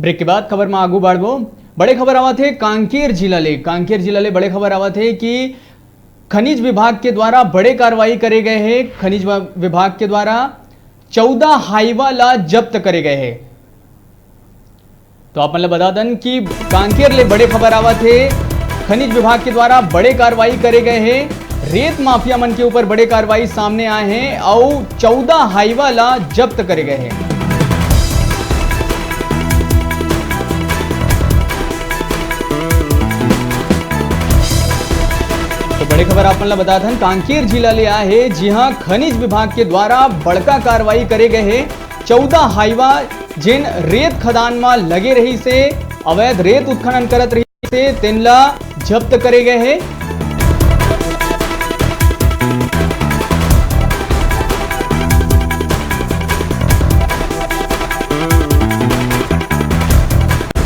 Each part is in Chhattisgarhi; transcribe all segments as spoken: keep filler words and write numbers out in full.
ब्रेक के बाद खबर में आगू बढ़बो। बड़े खबर आवत हे कांकेर जिला ले। कांकेर जिला ले बड़े खबर आवत हे कि खनिज विभाग के द्वारा बड़े कार्रवाई करे गए हे। खनिज विभाग के द्वारा चौदह हाईवा ला जब्त करे गए हे। तो आप मन ल बता दन कि कांकेर ले बड़े खबर आवत हे। खनिज विभाग के द्वारा बड़े कार्रवाई करे गए हे। रेत माफिया मन के ऊपर बड़े कार्रवाई सामने आए हे अउ चौदह हाईवा ला जब्त करे गए हे। तो बड़े खबर आप मन ल बता दन कांकेर जिला ले आए हे, जिहां खनिज विभाग के द्वारा बड़का कार्रवाई करे गए हे। चौदह हाईवा जेन रेत खदान म लगे रहिस हे, अवैध रेत उत्खनन करत रहिस हे, तेन ला जब्त करे गए हे।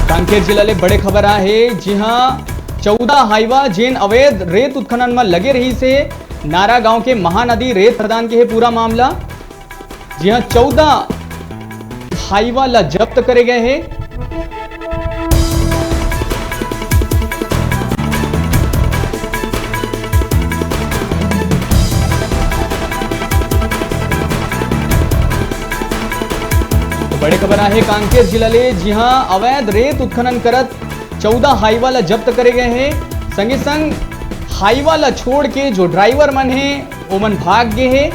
कांकेर जिला ले बड़े खबर आए हे, जिहां चौदह हाईवा जेन अवैध रेत उत्खनन म लगे रहिस हे। नारा गांव के महानदी रेत खदान के हे पूरा मामला। जिहां चौदह हाईवा ला जब्त करे गए हे। तो बड़े खबर आए हे कांकेर जिला ले, जिहां अवैध रेत उत्खनन करत चौदह हाईवा ला जब्त करे गए हे। संगे संग हाईवा ला छोड़ के जो ड्राइवर मन हे, ओमन भाग गए हे।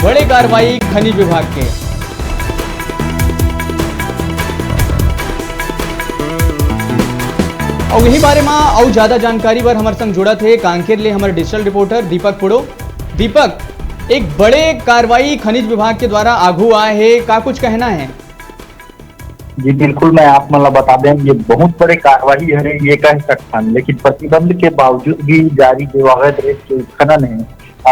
बड़े कार्रवाई खनिज विभाग के। अउ यही बारे में अउ ज्यादा जानकारी बर हमर संग जुड़त हे कांकेर ले हमर डिजिटल रिपोर्टर दीपक पुड़ो। दीपक, एक बड़े कार्रवाई खनिज विभाग के द्वारा आगू आए हे, का कुछ कहना है? जी बिल्कुल, मैं आप मन ला बता दें, ये बहुत बड़े कार्रवाई हरे, ये कह सकथन, लेकिन प्रतिबंध के बावजूद भी जारी जो अवैध रेत के उत्खनन है,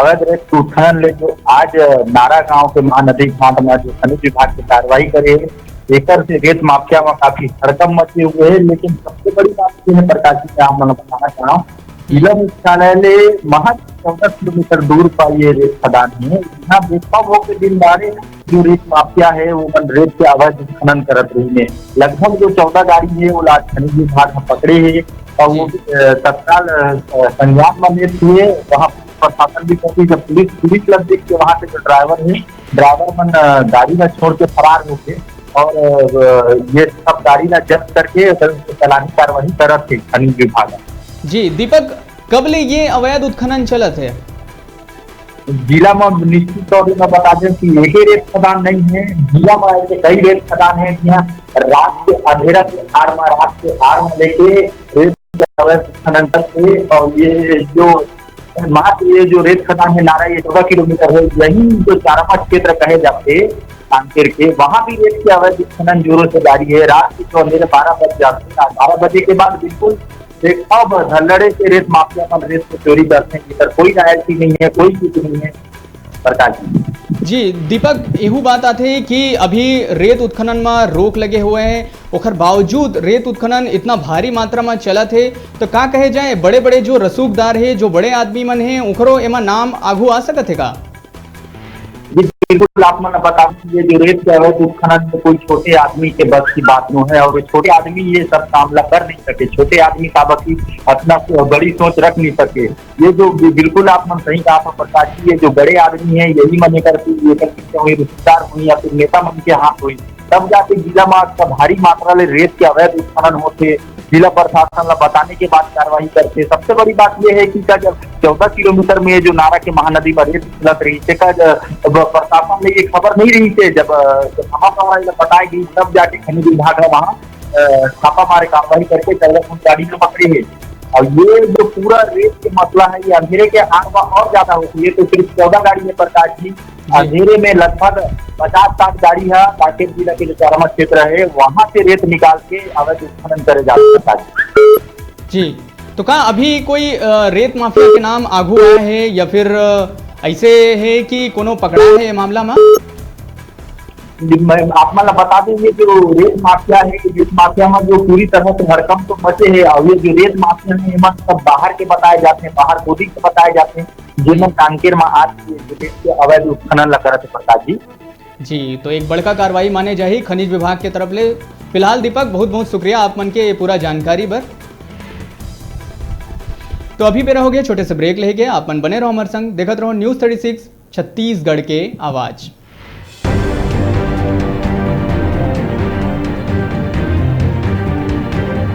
अवैध रेत के उत्खनन ले जो आज नारा गांव के महानदी घाट में जो खनिज विभाग के कार्रवाई करे हे, एकर से रेत माफिया में काफी हड़कंप मचे हुए है। लेकिन सबसे बड़ी बात ये है प्रकाश जी, मैं आप मन ला बताना चाह रहा हूँ, जिला मुख्यालय ले महज चौदह किलोमीटर दूर का ये रेत खदान है। यहाँ बेखौफ होकर दिन दहाड़े जो रेत माफिया है, वो मन रेत के अवैध उत्खनन करत रहिन हे। लगभग जो चौदह गाड़ी है, वो ला खनिज विभाग ह पकड़े हे और वो, जी। अ, तत्काल, अ, अ, संज्ञान में लेत हुए वहाँ पुलिस प्रशासन भी पहुंची। जब पुलिस, पुलिस ला देख के वहाँ से जो ड्राइवर है, ड्राइवर मन, अ, गाड़ी ला छोड़ के फरार हो गए और, अ, ये सब गाड़ी ला जब्त करके ओकर चालानी कार्रवाई करत हे खनिज विभाग। जी दीपक, कब ले ये अवैध उत्खनन चलत हे? जिला में निश्चित तौर पे मैं बता दें कि एक ही रेत खदान नहीं है, जिला में ऐसे कई रेत खदान है, जिहाँ रात के अंधेरा के आड़ में, रात के आड़ में लेके रेत के अवैध खनन करते। और ये जो, मात्र ये जो रेत खदान है नारा, ये चौदह किलोमीटर है, यही जो चारामा क्षेत्र कहे जाते कांकेर के, वहाँ भी रेत के अवैध खनन जोरों से जारी है। रात के जो अंधेरे बारह बज जाते हैं, बारह बजे के बाद बिल्कुल देखा, धल्लड़े से रेत माफिया मन रेत को चोरी करते हैं, इधर कोई रायल्टी नहीं है, कोई कुछ नहीं है। प्रकाश जी। जी दीपक, एहू बात आथे कि अभी रेत उत्खनन म रोक लगे हुए हैं, ओखर बावजूद रेत उत्खनन इतना भारी मात्रा म चलत हे, तो का कहे जाए, बड़े-बड़े जो रसूखदार हे, जो बड़े आदमी मन हे, ओखरो एमा नाम आगू आ सकत हे का? जी बिल्कुल, आप मन बता दें, ये जो रेत के अवैध उत्खनन में कोई छोटे आदमी के बस की बात नो है, और ये छोटे आदमी ये सब काम ला कर नहीं सके। छोटे आदमी काबर की अतना बड़ी सोच रख नहीं सके। ये जो बि-, बिल्कुल आप मन सही कहा था प्रकाश जी, ये जो बड़े आदमी है, यही मन एकर, एकर पीछे हुई, रिश्तेदार हुई या फिर नेता मन के हाथ हुई, तब जाके जिला में का भारी मात्रा ले रेत के अवैध उत्खनन होते, जिला प्रशासन ला बताने के बाद कार्रवाई करते। सबसे बड़ी बात ये है कि का जब चौदह किलोमीटर में ये जो नारा के महानदी में रेत निकलत रही, ते का ज-, ब-, प्रशासन ने ये खबर नहीं रही थे, जब, अ, जब हमारा बताई गई, तब जाके खनिज विभाग ने वहाँ, अ, छापा मारे कार्रवाई करके चौदह गाड़ी को पकड़े है। और ये जो पूरा रेत के मसला है, ये अंधेरे के आड़ में और ज्यादा होती है। तो सिर्फ चौदह गाड़ी है प्रकाश जी, जी। अंधेरे में लगभग पचास साठ गाड़ी है, कांकेर जिला के जो चारामा क्षेत्र है, वहां से रेत निकाल के अवैध उत्खनन करे जाते हैं प्रकाश जी। जी, तो का अभी कोई, अ, रेत माफिया के नाम आगू आए है या फिर, अ, ऐसे है कि कोनो पकड़ा है ये मामला में? जी, मैं आप मन ला बता दूं, ये जो रेत माफिया है, ये रेत माफिया में जो पूरी तरह से हड़कंप तो मचे है, और ये जो रेत माफिया है, एमन सब बाहर के बताए जाते हैं, बाहर मोदी के बताए जाते हैं, जेमन कांकेर में आज ये जो रेत के अवैध उत्खनन ला करत है प्रकाश जी। जी, तो एक बड़का कार्रवाई माने जाही खनिज विभाग के तरफ ले। फिलहाल दीपक, बहुत बहुत शुक्रिया आप मन के ये पूरा जानकारी बर। तो अभी बेरा हो गया छोटे से ब्रेक लेके, आप मन बने रहो हमारे संग, देखत रहो न्यूज़ थर्टी सिक्स छत्तीसगढ़ के आवाज़।